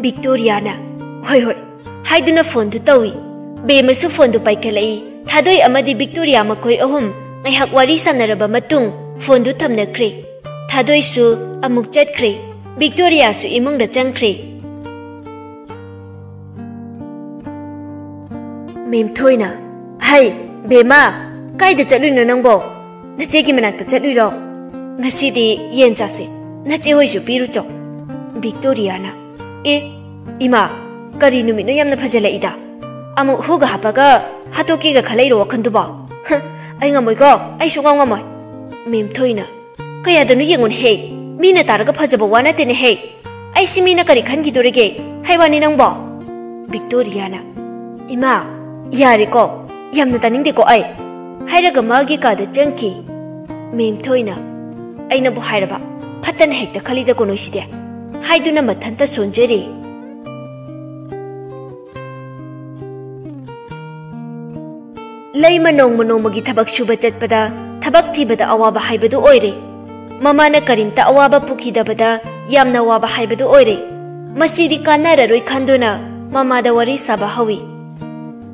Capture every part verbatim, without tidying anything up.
ꯚꯤꯛꯇꯣꯔꯤꯌꯥꯅ "ꯍꯣꯏ, ꯍꯣꯏ" ꯍꯥꯏꯗꯨꯅ ꯐꯣꯟꯗꯨ ꯇꯧꯏ꯫ ꯕꯦꯝꯃꯁꯨ ꯐꯣꯟꯗꯨ ꯄꯥꯏꯈꯠꯂꯛꯏ꯫ ꯊꯥꯗꯣꯏ ꯑꯃꯗꯤ ꯚꯤꯛꯇꯣꯔꯤꯌꯥ ꯃꯈꯣꯏ ꯑꯍꯨꯝ ꯉꯥꯏꯍꯥꯛ ꯋꯥꯔꯤ ꯁꯥꯟꯅꯔꯕ ꯃꯇꯨꯡ ꯐꯣꯟꯗꯨ ꯊꯝꯅꯈ꯭ꯔꯦ꯫ ꯊꯥꯗꯣꯏꯁꯨ ꯑꯃꯨꯛ ꯆꯠꯈ꯭ꯔꯦ꯫ ꯚꯤꯛꯇꯣꯔꯤꯌꯥꯁꯨ ꯏꯃꯨꯡꯗ ꯆꯪꯈ꯭ꯔꯦ꯫ ꯃꯦꯝꯊꯣꯏꯅ, "ꯍꯩ, ꯕꯦꯝꯃ, ꯀꯥꯏꯗ ꯆꯠꯂꯨꯏꯅꯣ ꯅꯪꯕꯣ? ꯅꯆꯦꯒꯤ ꯃꯅꯥꯛꯇ ꯆꯠꯂꯨꯏꯔꯣ? ꯉꯁꯤꯗꯤ ꯌꯦꯟ ꯆꯥꯁꯦ, ꯅꯆꯦ ꯍꯣꯏꯁꯨ ꯄꯤꯔꯨꯆꯣ꯫" ꯚꯤꯛꯇꯣꯔꯤꯌꯥꯅ, "ꯑꯦ, ꯏꯃꯥ, ꯀꯔꯤ ꯅꯨꯃꯤꯠꯅꯣ ꯌꯥꯝꯅ ꯐꯖꯜꯂꯛꯏꯗ? ꯑꯃꯨꯛ ꯍꯨꯒ ꯍꯥꯞꯄꯒ ꯍꯥꯠꯇꯣꯛꯀꯦꯒ ꯈꯜꯂꯛꯏꯔꯣ ꯋꯥꯈꯟꯗꯨꯕꯣ? ꯍ, ꯑꯩ ꯉꯝꯃꯣꯏꯀꯣ, ꯑꯩ ꯁꯨꯡꯉꯝ ꯉꯝꯃꯣꯏ꯫" ꯃꯦꯝꯊꯣꯏꯅ, "ꯀꯌꯥꯗꯅꯣ ꯌꯦꯡꯉꯨꯅꯦꯍꯦ, ꯃꯤꯅ ꯇꯥꯔꯒ ꯐꯖꯕ ꯋꯥ ꯅꯠꯇꯦꯅꯦꯍꯦ꯫ ꯑꯩꯁꯤ ꯃꯤꯅ ꯀꯔꯤ ꯈꯟꯈꯤꯗꯣꯔꯤꯒꯦ ꯍꯥꯏ ꯋꯥꯅꯤ ꯅꯪꯕꯣ?" ꯚꯤꯛꯇꯣꯔꯤꯌꯥꯅ, "ꯏꯃꯥ, ꯌꯥꯔꯦꯀꯣ, ꯌꯥꯝꯅ ꯇꯥꯅꯤꯡꯗꯦꯀꯣ ꯑꯩ" ꯍꯥꯏꯔꯒ ꯃꯥꯒꯤ ꯀꯥꯗ ꯆꯪꯈꯤ꯫ ꯃꯦꯝꯊꯣꯏꯅ, "ꯑꯩꯅꯕꯨ ꯍꯥꯏꯔꯕ, ꯐꯠꯇꯅ ꯍꯦꯛꯇ ꯈꯜꯂꯤꯗꯀꯣ ꯅꯣꯏꯁꯤꯗꯤ" ꯍꯥꯏꯗꯨꯅ ꯃꯊꯟꯇ ꯁꯣꯟꯖꯔꯦ꯫ ꯂꯩꯃ ꯅꯣꯡꯃ ꯅꯣꯡꯃꯒꯤ ꯊꯕꯛ ꯁꯨꯕ ꯆꯠꯄꯗ ꯊꯕꯛ ꯊꯤꯕꯗ ꯑꯋꯥꯕ ꯍꯥꯏꯕꯗꯨ ꯑꯣꯏꯔꯦ꯫ ꯃꯃꯥꯅ ꯀꯔꯤꯝꯇ ꯑꯋꯥꯕ ꯄꯨꯈꯤꯗꯕꯗ ꯌꯥꯝꯅ ꯋꯥꯕ ꯍꯥꯏꯕꯗꯨ ꯑꯣꯏꯔꯦ꯫ ꯃꯁꯤꯗꯤ ꯀꯥꯟꯅꯔꯔꯣꯏ ꯈꯟꯗꯨꯅ ꯃꯃꯥꯗ ꯋꯥꯔꯤ ꯁꯥꯕ ꯍꯧꯏ꯫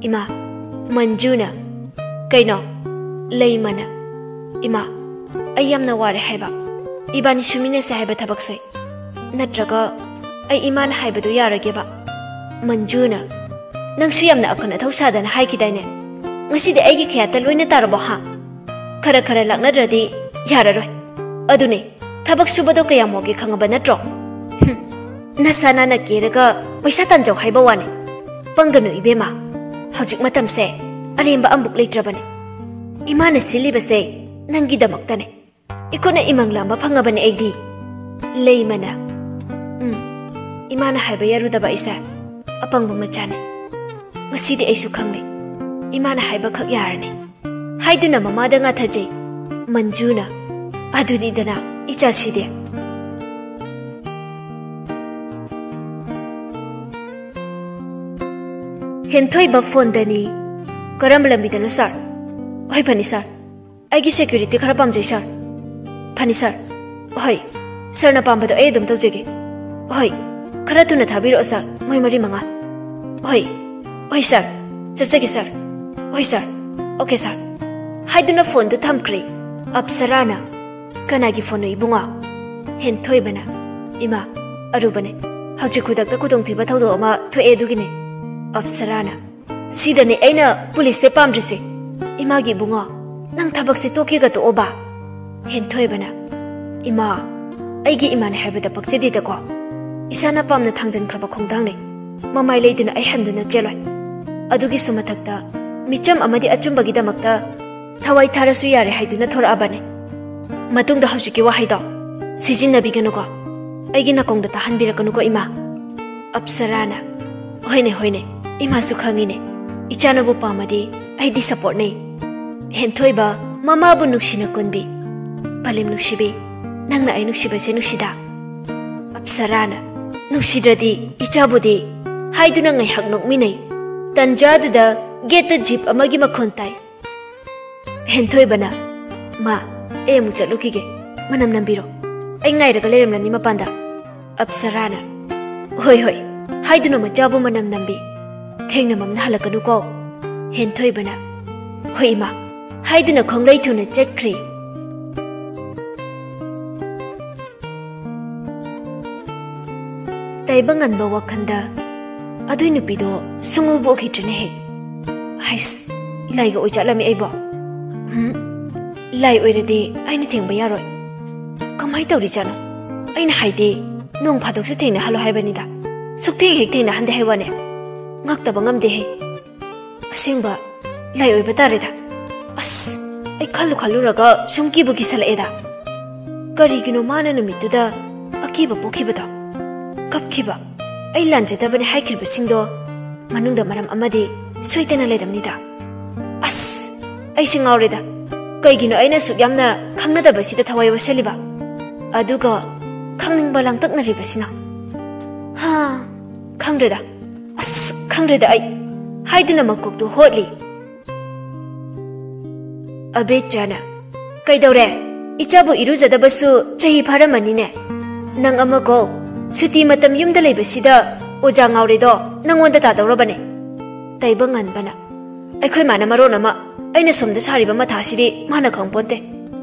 ꯏꯃꯥ, ꯃꯟꯖꯨꯅ, "ꯀꯩꯅꯣ?" ꯂꯩꯃꯅ, "ꯏꯃꯥ, ꯑꯩ ꯌꯥꯝꯅ ꯋꯥꯔꯦ ꯍꯥꯏꯕ꯫ ꯏꯕꯥꯅꯤ ꯁꯨꯃꯤꯟꯅꯁꯦ ꯍꯥꯏꯕ ꯊꯕꯛꯁꯦ꯫ ꯅꯠꯇ꯭ꯔꯒ ꯑꯩ ꯏꯃꯥꯅ ꯍꯥꯏꯕꯗꯣ ꯌꯥꯔꯒꯦꯕ?" ꯃꯟꯖꯨꯅ, "ꯅꯪꯁꯨ ꯌꯥꯝꯅ ꯑꯀꯟ ꯑꯊꯧ ꯁꯥꯗꯅ ꯍꯥꯏꯈꯤꯗꯥꯏꯅꯦ? ꯉꯁꯤꯗꯤ ꯑꯩꯒꯤ ꯈꯌꯥꯠꯇ ꯂꯣꯏꯅ ꯇꯥꯔꯕꯣ ꯍꯥ? ꯈꯔ ꯈꯔ ꯂꯥꯛꯅꯗ꯭ꯔꯗꯤ ꯌꯥꯔꯔꯣꯏ꯫ ꯑꯗꯨꯅꯦ, ꯊꯕꯛ ꯁꯨꯕꯗꯣ ꯀꯌꯥꯝ ꯋꯥꯒꯦ ꯈꯪꯉꯕ ꯅꯠꯇ꯭ꯔꯣ? ꯍꯨꯝ, ꯅꯁꯥ ꯅꯥꯟꯅ ꯀꯦꯔꯒ ꯄꯩꯁꯥ ꯇꯥꯟꯖꯧ ꯍꯥꯏꯕ ꯋꯥꯅꯦ꯫ ꯄꯪꯒꯅꯨ ꯏꯕꯦꯝꯃ, ꯍꯧꯖꯤꯛ ꯃꯇꯝꯁꯦ ꯑꯔꯦꯝꯕ ꯑꯃꯕꯨꯛ ꯂꯩꯇ꯭ꯔꯕꯅꯦ꯫ ꯏꯃꯥꯅ ꯁꯤꯜꯂꯤꯕꯁꯦ ꯅꯪꯒꯤꯗꯃꯛꯇꯅꯦ꯫ ꯏꯈꯨꯠꯅ ꯏꯃꯪ ꯂꯥꯝꯕ ꯐꯪꯉꯕꯅꯦ ꯑꯩꯗꯤ꯫" ꯂꯩꯃꯅ, "ꯎꯝ, ꯏꯃꯥꯅ ꯍꯥꯏꯕ ꯌꯥꯔꯨꯗꯕ ꯑꯩꯁꯦ ꯑꯄꯪꯕ ꯃꯆꯥꯅꯤ꯫ ꯉꯁꯤꯗꯤ ꯑꯩꯁꯨ ꯈꯪꯂꯦ, ꯏꯃꯥꯅ ꯍꯥꯏꯕꯈꯛ ꯌꯥꯔꯅꯤ ꯍꯥꯏꯗꯨꯅ ꯃꯃꯥꯗ ꯉꯥꯊꯖꯩ ꯃꯟꯖꯨꯅ꯫ ꯑꯗꯨꯅꯤꯗꯅ ꯏꯆꯥꯁꯤꯗꯤ꯫ ꯍꯦꯟꯊꯣꯏꯕ ꯐꯣꯟꯗꯅꯤ꯫ "ꯀꯔꯝꯕ ꯂꯝꯕꯤꯗꯅꯣ ꯁꯥꯔ?" "ꯍꯣꯏ, ꯐꯅꯤ ꯁꯥꯔ꯫ ꯑꯩꯒꯤ ꯁꯦꯀ꯭ꯌꯨꯔꯤꯇꯤ ꯈꯔ ꯄꯥꯝꯖꯩ ꯁꯥꯔ꯫" "ꯐꯅꯤ ꯁꯥꯔ꯫ ꯍꯣꯏ, ꯁꯥꯔꯅ ꯄꯥꯝꯕꯗꯣ ꯑꯩ ꯑꯗꯨꯝ ꯇꯧꯖꯒꯦ꯫ ꯍꯣꯏ, ꯈꯔ ꯊꯨꯅ ꯊꯥꯕꯤꯔꯛꯑꯣ ꯁꯥꯔ, ꯃꯣꯏ ꯃꯔꯤ ꯃꯉꯥ꯫ ꯍꯣꯏ, ꯍꯣꯏ ꯁꯥꯔ, ꯆꯠꯆꯒꯦ ꯁꯥꯔ꯫ ꯍꯣꯏ ꯁꯥꯔ, ꯑꯣꯀꯦ ꯁꯥꯔ" ꯍꯥꯏꯗꯨꯅ ꯐꯣꯟꯗꯨ ꯊꯝꯈ꯭ꯔꯦ꯫ ꯑꯞꯁꯔꯥꯅ, "ꯀꯅꯥꯒꯤ ꯐꯣꯟꯅꯣ ꯏꯕꯨꯡꯉꯣ?" ꯍꯦꯟꯊꯣꯏꯕꯅ, "ꯏꯃꯥ, ꯑꯔꯨꯕꯅꯦ꯫ ꯍꯧꯖꯤꯛ ꯈꯨꯗꯛꯇ ꯈꯨꯗꯣꯡꯊꯤꯕ ꯊꯧꯗꯣꯛ ꯑꯃ ꯊꯣꯛꯑꯦ ꯑꯗꯨꯒꯤꯅꯦ꯫" ꯑꯞꯁꯔꯥꯅ, "ꯁꯤꯗꯅꯦ ꯑꯩꯅ ꯄꯨꯂꯤꯁꯁꯦ ꯄꯥꯝꯗ꯭ꯔꯤꯁꯦ꯫ ꯏꯃꯥꯒꯤ ꯏꯕꯨꯡꯉꯣ, ꯅꯪ ꯊꯕꯛꯁꯦ ꯇꯣꯛꯀꯦꯒ ꯇꯣꯛꯑꯣꯕ꯫" ꯍꯦꯟꯊꯣꯏꯕꯅ, "ꯏꯃꯥ, ꯑꯩꯒꯤ ꯏꯃꯥꯅꯦ ꯍꯥꯏꯕꯗ ꯄꯛꯆꯗꯦꯗꯀꯣ꯫ ꯏꯁꯥꯅ ꯄꯥꯝꯅ ꯊꯥꯡꯖꯟꯈ꯭ꯔꯕ ꯈꯣꯡꯊꯥꯡꯅꯦ꯫ ꯃꯃꯥꯏ ꯂꯩꯗꯨꯅ ꯑꯩ ꯍꯟꯗꯨꯅ ꯆꯦꯜꯂꯣꯏ꯫ ꯑꯗꯨꯒꯤꯁꯨ ꯃꯊꯛꯇ ꯃꯤꯆꯝ ꯑꯃꯗꯤ ꯑꯆꯨꯝꯕꯒꯤꯗꯃꯛꯇ ꯊꯋꯥꯏ ꯊꯥꯔꯁꯨ ꯌꯥꯔꯦ ꯍꯥꯏꯗꯨꯅ ꯊꯣꯔꯛꯑꯕꯅꯦ꯫ ꯃꯇꯨꯡꯗ ꯍꯧꯖꯤꯛꯀꯤ ꯋꯥꯍꯩꯗꯣ ꯁꯤꯖꯤꯟꯅꯕꯤꯒꯅꯨꯀꯣ꯫ ꯑꯩꯒꯤ ꯅꯥꯀꯣꯡꯗ ꯇꯥꯍꯟꯕꯤꯔꯛꯀꯅꯨꯀꯣ ꯏꯃꯥ꯫" ꯑꯞꯁꯔꯥꯅ, "ꯍꯣꯏꯅꯦ, ꯍꯣꯏꯅꯦ, ꯏꯃꯥꯁꯨ ꯈꯪꯉꯤꯅꯦ꯫ ꯏꯆꯥꯅꯕꯨ ꯄꯥꯝꯃꯗꯤ ꯑꯩꯗꯤ ꯁꯞꯄꯣꯔꯠꯅꯦ꯫" ꯍꯦꯟꯊꯣꯏꯕ, ꯃꯃꯥꯕꯨ ꯅꯨꯡꯁꯤꯅ ꯀꯣꯟꯕꯤ꯫ "ꯄꯂꯦꯝ ꯅꯨꯡꯁꯤꯕꯤ, ꯅꯪꯅ ꯑꯩ ꯅꯨꯡꯁꯤꯕꯁꯦ ꯅꯨꯡꯁꯤꯗ?" ꯑꯞꯁꯔꯥꯅ, "ꯅꯨꯡꯁꯤꯗ꯭ꯔꯗꯤ ꯏꯆꯥꯕꯨꯗꯤ" ꯍꯥꯏꯗꯨꯅ ꯉꯥꯏꯍꯥꯛ ꯅꯣꯛꯃꯤꯟꯅꯩ꯫ ꯇꯟꯖꯥꯗꯨꯗ ꯒꯦꯠꯇ ꯖꯤꯞ ꯑꯃꯒꯤ ꯃꯈꯣꯟ ꯇꯥꯏ꯫ ꯍꯦꯟꯊꯣꯏꯕꯅ, "ꯃꯥ, ꯑꯩ ꯑꯃꯨꯛ ꯆꯠꯂꯨꯈꯤꯒꯦ꯫ ꯃꯅꯝ ꯅꯝꯕꯤꯔꯣ꯫ ꯑꯩ ꯉꯥꯏꯔꯒ ꯂꯩꯔꯝꯂꯅꯤ ꯃꯄꯥꯟꯗ꯫" ꯑꯞꯁꯔꯥꯅ, "ꯍꯣꯏ, ꯍꯣꯏ" ꯍꯥꯏꯗꯨꯅ ꯃꯆꯥꯕꯨ ꯃꯅꯝ ꯅꯝꯕꯤ꯫ "ꯊꯦꯡꯅ ꯃꯝꯅ ꯍꯜꯂꯛꯀꯅꯨꯀꯣ꯫" ꯍꯦꯟꯊꯣꯏꯕꯅ, "ꯍꯣꯏ ꯏꯃꯥ" ꯍꯥꯏꯗꯨꯅ ꯈꯣꯡꯂꯩ ꯊꯨꯅ ꯆꯠꯈ꯭ꯔꯦ꯫ ꯇꯥꯏꯕꯪꯉꯥꯟꯕ ꯋꯥꯈꯜꯗ, "ꯑꯗꯨꯏ ꯅꯨꯄꯤꯗꯣ ꯁꯨꯡꯎꯕꯨ ꯎꯈꯤꯗ꯭ꯔꯤꯅꯦꯍꯦ꯫ ꯍꯩꯁ, ꯂꯥꯏꯒ ꯑꯣꯏꯖꯥꯠꯂꯝꯃꯤ ꯑꯩꯕꯣ? ꯎꯝ, ꯂꯥꯏ ꯑꯣꯏꯔꯗꯤ ꯑꯩꯅ ꯊꯦꯡꯕ ꯌꯥꯔꯣꯏ꯫ ꯀꯃꯥꯏ ꯇꯧꯔꯤꯖꯥꯠꯅꯣ? ꯑꯩꯅ ꯍꯥꯏꯗꯤ, ꯅꯣꯡ ꯐꯥꯗꯣꯛꯁꯨ ꯊꯦꯡꯅꯍꯜꯂꯣ ꯍꯥꯏꯕꯅꯤꯗ꯫ ꯁꯨꯛꯊꯦꯡ ꯍꯦꯛ ꯊꯦꯡꯅꯍꯟꯗꯦ ꯍꯥꯏ ꯋꯥꯅꯦ꯫ ꯉꯛꯇꯕ ꯉꯝꯗꯦꯍꯦ꯫ ꯑꯁꯦꯡꯕ ꯂꯥꯏ ꯑꯣꯏꯕ ꯇꯥꯔꯦꯗ꯫ ꯑꯁ, ꯑꯩ ꯈꯜꯂꯨ ꯈꯜꯂꯨꯔꯒ ꯁꯨꯝ ꯀꯤꯕꯨ ꯀꯤꯁꯜꯂꯛꯑꯦꯗ꯫ ꯀꯔꯤꯒꯤꯅꯣ ꯃꯥꯅ ꯅꯨꯃꯤꯠꯇꯨꯗ ꯑꯀꯤꯕ ꯄꯣꯛꯈꯤꯕꯗꯣ? ꯀꯞ ꯈꯤꯕ, ꯑꯩ ꯂꯥꯟꯖꯗꯕꯅꯦ ꯍꯥꯏꯈ꯭ꯔꯤꯕꯁꯤꯡꯗꯣ ꯃꯅꯨꯡꯗ ꯃꯔꯝ ꯑꯃꯗꯤ ꯁꯣꯏꯗꯅ ꯂꯩꯔꯝꯅꯤꯗ꯫ ꯑꯁ, ꯑꯩꯁꯦ ꯉꯥꯎꯔꯦꯗ꯫ ꯀꯩꯒꯤꯅꯣ ꯑꯩꯅ ꯑꯁꯨꯛ ꯌꯥꯝꯅ ꯈꯪꯅꯗꯕꯁꯤꯗ ꯊꯋꯥꯏ ꯋꯥꯁꯜꯂꯤꯕ? ꯑꯗꯨꯒ ꯈꯪꯅꯤꯡꯕ ꯂꯥꯡꯇꯛꯅꯔꯤꯕꯁꯤꯅ? ꯍꯥ, ꯈꯪꯗ꯭ꯔꯦꯗ꯫ ꯑꯁ, ꯈꯪꯗ꯭ꯔꯦꯗ ꯑꯩ꯫ ꯍꯥꯏꯗꯨꯅ ꯃꯀꯣꯛꯇꯨ ꯍꯣꯠꯂꯤ꯫ ꯑꯕꯦꯆꯥꯅ, "ꯀꯩꯗꯧꯔꯦ? ꯏꯆꯥꯕꯨ ꯏꯔꯨꯖꯗꯕꯁꯨ ꯆꯍꯤ ꯐꯥꯔꯝꯃꯅꯤꯅꯦ꯫ ꯅꯪ ꯑꯃ ꯀꯣ, ꯁꯨꯇꯤ ꯃꯇꯝ ꯌꯨꯝꯗ ꯂꯩꯕꯁꯤꯗ ꯑꯣꯖꯥ ꯉꯥꯎꯔꯦꯗꯣ ꯅꯪꯉꯣꯟꯗ ꯇꯥꯗꯧꯔꯕꯅꯦ꯫" ꯇꯥꯏꯕꯪꯉꯥꯟꯕꯅ, "ꯑꯩꯈꯣꯏ ꯃꯥꯅ ꯃꯔꯣꯟ ꯑꯃ, ꯑꯩꯅ ꯁꯣꯝꯗ ꯁꯥꯔꯤꯕ ꯃꯊꯥꯁꯤꯗꯤ ꯃꯥꯅ ꯈꯪꯄꯣꯟꯇꯦ꯫"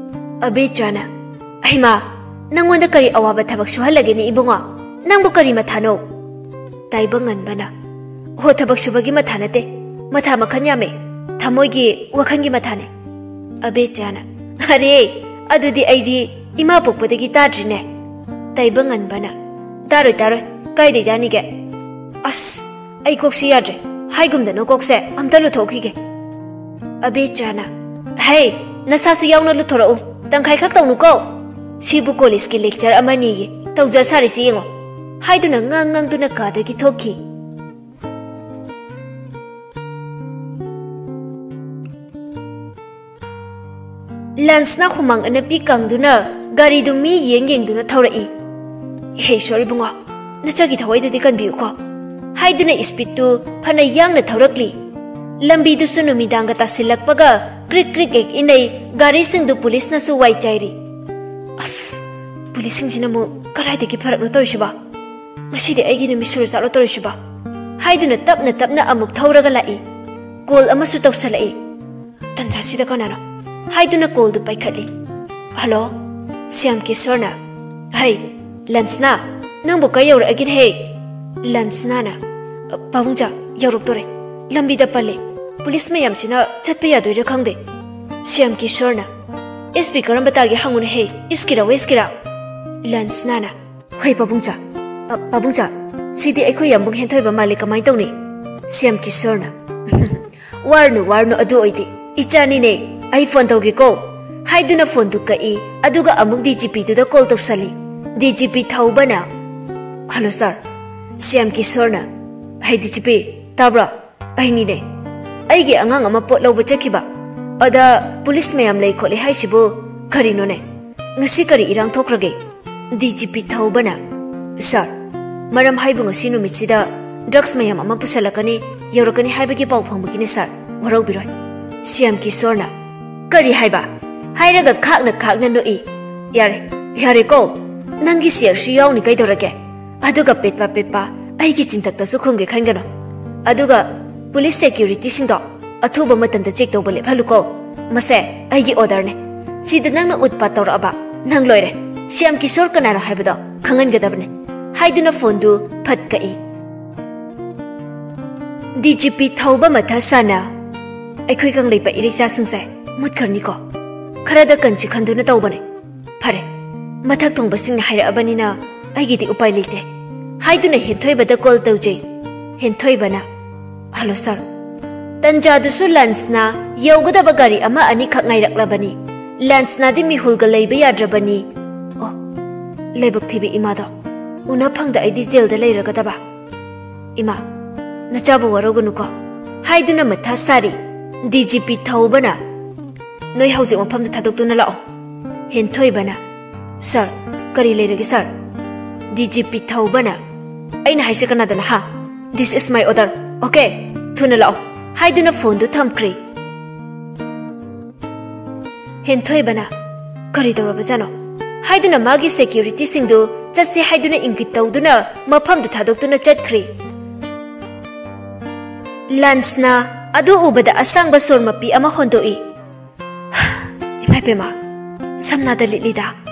ꯑꯕꯦꯆꯥꯅ, "ꯑꯩꯃꯥ, ꯅꯪꯉꯣꯟꯗ ꯀꯔꯤ ꯑꯋꯥꯕ ꯊꯕꯛ ꯁꯨꯍꯜꯂꯒꯦꯅꯦ ꯏꯕꯨꯡꯉꯣ? ꯅꯪꯕꯨ ꯀꯔꯤ ꯃꯊꯥꯅꯣ?" ꯇꯥꯏꯕꯪꯉꯥꯟꯕꯅ, "ꯍꯣ, ꯊꯕꯛ ꯁꯨꯕꯒꯤ ꯃꯊꯥ ꯅꯠꯇꯦ, ꯃꯊꯥ ꯃꯈꯜ ꯌꯥꯝꯃꯦ, ꯊꯃꯣꯏꯒꯤ, ꯋꯥꯈꯜꯒꯤ ꯃꯊꯥꯅꯦ꯫" ꯑꯕꯦꯆꯥꯅ, "ꯑꯔꯦ, ꯑꯗꯨꯗꯤ ꯑꯩꯗꯤ ꯏꯃꯥ ꯄꯣꯛꯄꯗꯒꯤ ꯇꯥꯗ꯭ꯔꯤꯅꯦ꯫" ꯇꯥꯏꯕꯪꯉꯥꯟꯕꯅ, "ꯇꯥꯔꯣꯏ, ꯇꯥꯔꯣꯏ, ꯀꯥꯏꯗꯩ ꯇꯥꯅꯤꯒꯦ? ꯑꯁ, ꯑꯩ ꯀꯣꯛꯁꯤ ꯌꯥꯗ꯭ꯔꯦ, ꯍꯥꯏꯒꯨꯝꯗꯅ ꯀꯣꯛꯁꯦ ꯑꯝꯇ ꯂꯨꯊꯣꯛꯈꯤꯒꯦ꯫" ꯑꯕꯦꯆꯥꯅ, "ꯍꯩ, ꯅꯁꯥꯁꯨ ꯌꯥꯎꯅ ꯂꯨꯊꯣꯔꯛꯎ, ꯇꯪꯈꯥꯏ ꯈꯛ ꯇꯧꯅꯨꯀꯣ꯫ ꯁꯤꯕꯨ ꯀꯣꯂꯦꯖꯀꯤ ꯂꯦꯛꯆꯔ ꯑꯃꯅꯤꯌꯦ, ꯇꯧꯖ ꯁꯥꯔꯤꯁꯤ ꯌꯦꯡꯉꯣ꯫" ꯍꯥꯏꯗꯨꯅ ꯉꯥꯡ ꯉꯥꯡꯗꯨꯅ ꯀꯥꯗꯒꯤ ꯊꯣꯛꯈꯤ꯫ ꯂꯦꯟꯁꯅ ꯍꯨꯃꯥꯡ ꯑꯅꯞꯄꯤ ꯀꯪꯗꯨꯅ ꯒꯥꯔꯤꯗꯨ ꯃꯤ ꯌꯦꯡ ꯌꯦꯡꯗꯨꯅ ꯊꯧꯔꯛꯏ꯫ "ꯍꯦ ꯏꯁꯣꯔ ꯏꯕꯨꯡꯉꯣ, ꯅꯆꯥꯒꯤ ꯊꯋꯥꯏꯗꯨꯗꯤ ꯀꯟꯕꯤꯌꯨꯀꯣ" ꯍꯥꯏꯗꯨꯅ ꯏꯁꯄꯤꯠꯇꯨ ꯐꯅ ꯌꯥꯡꯅ ꯊꯧꯔꯛꯂꯤ꯫ ꯂꯝꯕꯤꯗꯨꯁꯨ ꯅꯨꯃꯤꯗꯥꯡꯒ ꯇꯥꯁꯤꯜꯂꯛꯄꯒ ꯀ꯭ꯔꯤꯛ ꯀ꯭ꯔꯤꯛ ꯍꯦꯛ ꯏꯟꯅꯩ, ꯒꯥꯔꯤꯁꯤꯡꯗꯨ ꯄꯨꯂꯤꯁꯅꯁꯨ ꯋꯥꯏ ꯆꯥꯏꯔꯤ꯫ "ꯑꯁ, ꯄꯨꯂꯤꯁꯁꯤꯡꯁꯤꯅ ꯑꯃꯨꯛ ꯀꯗꯥꯏꯗꯒꯤ ꯐꯔꯛꯅꯣ ꯇꯧꯔꯤꯁꯤꯕꯣ? ꯉꯁꯤꯗꯤ ꯑꯩꯒꯤ ꯅꯨꯃꯤꯠ ꯁꯨꯔ ꯆꯥꯠꯂꯣ ꯇꯧꯔꯤꯁꯤꯕꯣ?" ꯍꯥꯏꯗꯨꯅ ꯇꯞꯅ ꯇꯞꯅ ꯑꯃꯨꯛ ꯊꯧꯔꯒ ꯂꯥꯛꯏ꯫ ꯀꯣꯜ ꯑꯃꯁꯨ ꯇꯧꯁꯜꯂꯛꯏ꯫ "ꯇꯟꯖꯥꯁꯤꯗ ꯀꯅꯥꯅꯣ?" ꯍꯥꯏꯗꯨꯅ ꯀꯣꯜꯗꯨ ꯄꯥꯏꯈꯠꯂꯤ꯫ "ꯍꯜꯂꯣ, ꯁ꯭ꯌꯥꯝ ꯀꯤꯁꯣꯔꯅ?" "ꯍꯩ, ꯂꯟꯁꯅꯥ, ꯅꯪꯕꯨ ꯀꯥꯏ ꯌꯧꯔꯛꯑꯒꯦꯅꯦ ꯍꯦ?" ꯂꯟꯁꯅꯥꯅ, "ꯄꯥꯕꯨꯡꯖꯥ, ꯌꯧꯔꯛꯇꯣꯔꯦ꯫ ꯂꯝꯕꯤꯗ ꯄꯜꯂꯦ꯫ ꯄꯨꯂꯤꯁ ꯃꯌꯥꯝꯁꯤꯅ ꯆꯠꯄ ꯌꯥꯗꯣꯏꯔꯥ ꯈꯪꯗꯦ꯫" ꯁ꯭ꯌꯥꯝ ꯀꯤꯁꯣꯔꯅ, "ꯑꯦꯁ ꯄꯤ ꯀꯔꯝꯕ ꯇꯥꯒꯦ ꯍꯪꯉꯨꯅꯦ ꯍꯦ, ꯏꯁꯀꯤꯔꯥ ꯋꯦꯁꯀꯤꯔꯥ?" ꯂꯟꯁꯅꯥꯅ, "ꯍꯣꯏ ꯄꯥꯕꯨꯡꯆꯥ, ꯑ, ꯄꯥꯕꯨꯡꯆꯥ, ꯁꯤꯗꯤ ꯑꯩꯈꯣꯏ ꯌꯥꯝꯕꯨꯡ ꯍꯦꯟꯊꯣꯏꯕ ꯃꯥꯜꯂꯤ, ꯀꯃꯥꯏ ꯇꯧꯅꯤ?" ꯁ꯭ꯌꯥꯝ ꯀꯤꯁꯣꯔꯅ, "ꯋꯥꯔꯅꯨ, ꯋꯥꯔꯅꯨ, ꯑꯗꯨ ꯑꯣꯏꯗꯤ ꯏꯆꯥꯅꯤꯅꯦ, ꯑꯩ ꯐꯣꯟ ꯇꯧꯒꯦꯀꯣ" ꯍꯥꯏꯗꯨꯅ ꯐꯣꯟꯗꯨ ꯀꯛꯏ, ꯑꯗꯨꯒ ꯑꯃꯨꯛ D G ꯄꯤꯗꯨꯗ call ꯇꯧꯁꯜꯂꯤ꯫ D G P ꯊꯧꯕꯅ, hello ꯁꯥꯔ, ꯁꯤ ꯑꯦꯝ ꯀꯤꯁꯣꯔꯅ꯫ ꯍꯩ ꯗꯤ ꯖꯤ ꯄꯤ, ꯇꯥꯕ꯭ꯔꯣ? ꯑꯩꯅꯤꯅꯦ꯫ ꯑꯩꯒꯤ ꯑꯉꯥꯡ ꯑꯃ ꯄꯣꯠ ꯂꯧꯕ ꯆꯠꯈꯤꯕ꯫ ꯑꯗ ꯄꯨꯂꯤꯁ ꯃꯌꯥꯝ ꯂꯩ ꯈꯣꯠꯂꯤ ꯍꯥꯏꯁꯤꯕꯨ ꯀꯔꯤꯅꯣꯅꯦ? ꯉꯁꯤ ꯀꯔꯤ ꯏꯔꯥꯡ ꯊꯣꯛꯈ꯭ꯔꯒꯦ? ꯗꯤ ꯖꯤ ꯄꯤ ꯊꯧꯕꯅ, ꯁꯥꯔ, ꯃꯔꯝ ꯍꯥꯏꯕꯨ ꯉꯁꯤ ꯅꯨꯃꯤꯠꯁꯤꯗ ꯗ꯭ꯔꯒꯁ ꯃꯌꯥꯝ ꯑꯃ ꯄꯨꯁꯜꯂꯛꯀꯅꯤ, ꯌꯧꯔꯛꯀꯅꯤ ꯍꯥꯏꯕꯒꯤ ꯄꯥꯎ ꯐꯪꯕꯒꯤꯅꯦ ꯁꯥꯔ, ꯋꯥꯔꯧꯕꯤꯔꯣꯏ꯫ ꯁꯤ ꯑꯦꯝ ꯀꯤꯁꯣꯔꯅ, ꯀꯔꯤ ꯍꯥꯏꯕ? ꯍꯥꯏꯔꯒ ꯈꯥꯛꯅ ꯈꯥꯛꯅ ꯅꯣꯛꯏ꯫ ꯌꯥꯔꯦ, ꯌꯥꯔꯦꯀꯣ, ꯅꯪꯒꯤ ꯁꯤꯌꯔꯁꯨ ꯌꯥꯎꯅꯤ ꯀꯩꯗꯧꯔꯒꯦ? ꯑꯗꯨꯒ ꯄꯦꯠꯄ ꯄꯦꯠꯄ ꯑꯩꯒꯤ ꯆꯤꯟꯊꯛꯇꯁꯨ ꯈꯨꯝꯒꯦ ꯈꯟꯒꯅꯨ꯫ ꯑꯗꯨꯒ ꯄꯨꯂꯤꯁ ꯁꯦꯀ꯭ꯌꯨꯔꯤꯇꯤꯁꯤꯡꯗꯣ ꯑꯊꯨꯕ ꯃꯇꯝꯗ ꯆꯦꯛ ꯇꯧꯕ ꯂꯦꯞꯍꯜꯂꯨꯀꯣ꯫ ꯃꯁꯦ ꯑꯩꯒꯤ ꯑꯣꯔꯗꯔꯅꯦ꯫ ꯁꯤꯗ ꯅꯪꯅ ꯎꯠꯄꯥꯠ ꯇꯧꯔꯛꯑꯕ, ꯅꯪ ꯂꯣꯏꯔꯦ꯫ ꯁꯤ ꯑꯦꯝ ꯀꯤꯁꯣꯔ ꯀꯅꯥꯅꯣ ꯍꯥꯏꯕꯗꯣ ꯈꯪꯍꯟꯒꯗꯕꯅꯦ꯫ ꯍꯥꯏꯗꯨꯅ ꯐꯣꯟꯗꯨ ꯐꯠ ꯀꯛꯏ꯫ ꯗꯤ ꯖꯤ ꯄꯤ ꯊꯧꯕ ꯃꯊꯥ ꯁꯥꯅ, ꯑꯩꯈꯣꯏ ꯀꯪꯂꯩꯄꯥꯛ ꯏꯔꯩꯆꯥꯁꯤꯡꯁꯦ ꯃꯨꯠꯈ꯭ꯔꯅꯤꯀꯣ꯫ ꯈꯔꯗ ꯀꯟꯁꯤ ꯈꯟꯗꯨꯅ ꯇꯧꯕꯅꯦ꯫ ꯐꯔꯦ, ꯃꯊꯛ ꯊꯣꯡꯕꯁꯤꯡꯅ ꯍꯥꯏꯔꯛꯑꯕꯅꯤꯅ ꯑꯩꯒꯤꯗꯤ ꯎꯄꯥꯏ ꯂꯩꯇꯦ꯫ ꯍꯥꯏꯗꯨꯅ ꯍꯦꯟꯊꯣꯏꯕꯗ ꯀꯣꯜ ꯇꯧꯖꯩ꯫ ꯍꯦꯟꯊꯣꯏꯕꯅ, ꯍꯜꯂꯣ ꯁꯥꯔ꯫ ꯇꯟꯖꯥꯗꯨꯁꯨ ꯂꯟꯁꯅ ꯌꯧꯒꯗꯕ ꯒꯥꯔꯤ ꯑꯃ ꯑꯅꯤꯈꯛ ꯉꯥꯏꯔꯛꯂꯕꯅꯤ꯫ ꯂꯟꯁꯅꯗꯤ ꯃꯤꯍꯨꯜꯒ ꯂꯩꯕ ꯌꯥꯗ꯭ꯔꯕꯅꯤ꯫ ꯑꯣ, ꯂꯥꯏꯕꯛ ꯊꯤꯕꯤ ꯏꯃꯥꯗꯣ ꯎꯅ ꯐꯪꯗ ꯑꯩꯗꯤ ꯖꯦꯜꯗ ꯂꯩꯔꯒꯗꯕ꯫ ꯏꯃꯥ, ꯅꯆꯥꯕꯨ ꯋꯥꯔꯧꯒꯅꯨꯀꯣ꯫ ꯍꯥꯏꯗꯨꯅ ꯃꯊꯥ ꯁꯥꯔꯤ꯫ ꯗꯤ ꯖꯤ ꯄꯤ ꯊꯧꯕꯅ, ꯅꯣꯏ ꯍꯧꯖꯤꯛ ꯃꯐꯝꯗ ꯊꯥꯗꯣꯛꯇꯨꯅ ꯂꯥꯛꯑꯣ꯫ ꯍꯦꯟꯊꯣꯏꯕꯅ, ꯁꯥꯔ, ꯀꯔꯤ ꯂꯩꯔꯒꯦ ꯁꯥꯔ? ꯗꯤ ꯖꯤ ꯄꯤ ꯊꯧꯕꯅ, ꯑꯩꯅ ꯍꯥꯏꯁꯦ ꯀꯅꯥꯗꯅꯣ ꯍꯥ? This is my order, okay? ꯊꯨꯅ ꯂꯥꯛꯑꯣ꯫ ꯍꯥꯏꯗꯨꯅ ꯐꯣꯟꯗꯨ ꯊꯝꯈ꯭ꯔꯦ꯫ ꯍꯦꯟꯊꯣꯏꯕꯅ, ꯀꯔꯤ ꯇꯧꯔꯕꯖꯥꯠꯅꯣ? ꯍꯥꯏꯗꯨꯅ ꯃꯥꯒꯤ ꯁꯦꯀ꯭ꯌꯨꯔꯤꯇꯤꯁꯤꯡꯗꯨ ꯆꯠꯁꯤ ꯍꯥꯏꯗꯨꯅ ꯏꯪꯒꯤꯠ ꯇꯧꯗꯨꯅ ꯃꯐꯝꯗꯨ ꯊꯥꯗꯣꯛꯇꯨꯅ ꯆꯠꯈ꯭ꯔꯦ꯫ ꯂꯟꯁꯅ ꯑꯗꯨ ꯎꯕꯗ ꯑꯁꯥꯡꯕ ꯁꯣꯔ ꯃꯄꯤ ꯑꯃ ꯍꯣꯟꯗꯣꯛꯏ꯫ ꯏꯃꯥ ꯏꯕꯦꯝꯃ, ꯁꯝꯅꯥꯗ ꯂꯤꯠꯂꯤꯗ꯫